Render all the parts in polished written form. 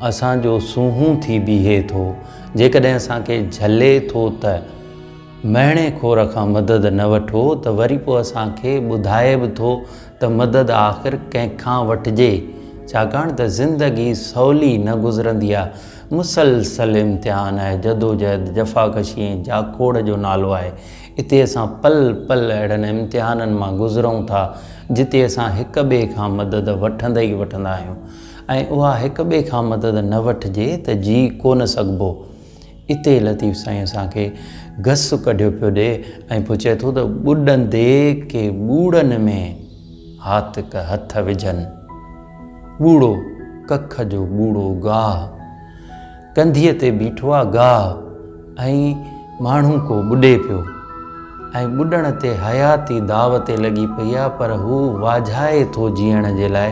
اسان جو سونهون ٿي بيهي ٿو. جيڪڏهن اسان کي جهلي ٿو ته مهڻي خور کان مدد نه وٺو ته وري پوء اسان کي ٻڌائي به ٿو ته مدد آخر ڪنهن کان وٺجي ڇاڪاڻ ته زندگي سولي نه گذرندي آ مسلسل امتحان آهي جدوجهد جفاڪشي ۽ جاکوڙ جو نالو آهي اتي اسان پل پل اهڙن امتحانن مان گذرون ٿا جتي اسان هڪ ٻئي کان مدد وٺندي ئي وٺندا آهيون. ۽ اها هڪ ٻئي کان مدد نه وٺجي ته جي ڪو نه سگهبو. اتي لطيف سائين اسان کي گس ڪڍيو پيو ڏي ۽ پوء چئي ٿو ته ٻڏندي ڪي ٻوڙن ۾ هاتڪ هٿ وجهن. ٻوڙو، ڪک جو ٻوڙو گاهه. ڪنڌيء تي بيٺو آ گاهه ۽ ماڻهو ڪو ٻڏي پيو ۽ ٻڏڻ تي حياتي داو تي لڳي پئي آ پر هو واجهائي ٿو جيئڻ جي لاء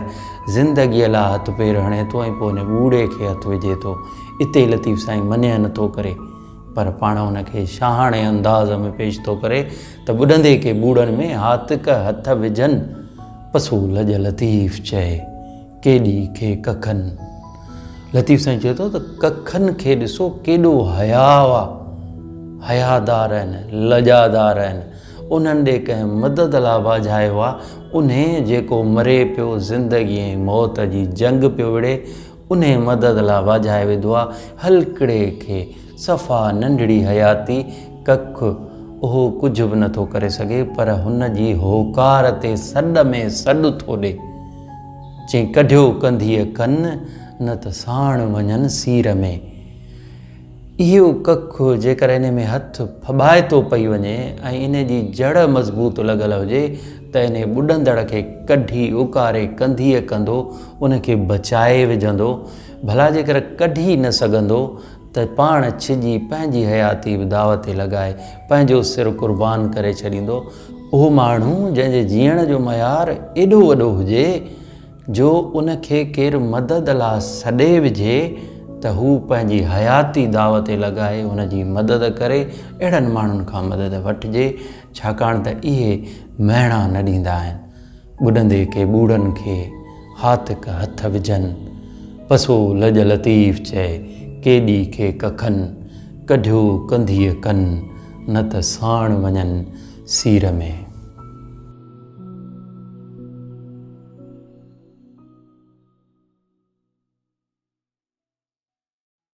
زندگيء لاء هٿ پير هڻي ٿو ۽ پوء ان ٻوڙي کي هٿ وجهي ٿو. اتي لطيف سائين منع نه ٿو ڪري پر پاڻ ان کي شاهاڻي انداز ۾ پيش ٿو ڪري ته ٻڏندي ڪي ٻوڙن ۾ هاتڪ هٿ وجهن پسو لڄ لطيف چئي. ڪيڏي کي ڪکن. لطيف سائين چئي ٿو ته ڪکن کي ڏسو ڪيڏو حياء آ، حيادار آهن، لڄادار آهن، انهن ڏي ڪنهن مدد لاء واجهايو آ، انهي جيڪو مري پيو زندگي ۽ موت جي جنگ پيو وڙهي، انهي مدد لاء واجهائي وڌو آ، هلڪڙي کي صفا ننڍڙي حياتي ڪک اهو ڪجهه به نٿو ڪري سگهي پر هن جي هوڪار تي سڏ ۾ سڏ ٿو ڏي. چئين ڪڍيو ڪنڌيء ڪن، نه ته ساڻ وڃن سير ۾. اهو ڪک جيڪر انهي ۾ هٿ ڦٻائتو پئي وڃي ۽ انهي جي جڙ مضبوط لڳل هجي ته انهي ٻڏندڙ کي ڪڍي اڪاري ڪنڌيء ڪندو ان کي بچائي وجهندو. ڀلا جيڪر ڪڍي نه سگهندو ته پاڻ ڇڄي پنهنجي حياتي به داء تي لڳائي پنهنجو سر قربان ڪري ڇڏيندو. اهو ماڻهو جنهن جي جيئڻ جو معيار ايڏو وڏو هجي جو ان کي ڪير مدد لا سڏي وجهي ته هو پنهنجي حياتي داء تي لڳائي ان جي مدد ڪري، اهڙن ماڻهن کان مدد وٺجي ڇاڪاڻ ته اهي مهڻا نه ڏيندا آهن. ٻڏندي ڪي ٻوڙن کي هاتڪ هٿ وجهن، پسو لڄ لطيف چئي ڪيڏي کي ڪکن، ڪڍيو ڪنڌيء ڪن، نه ته ساڻ وڃن سير ۾.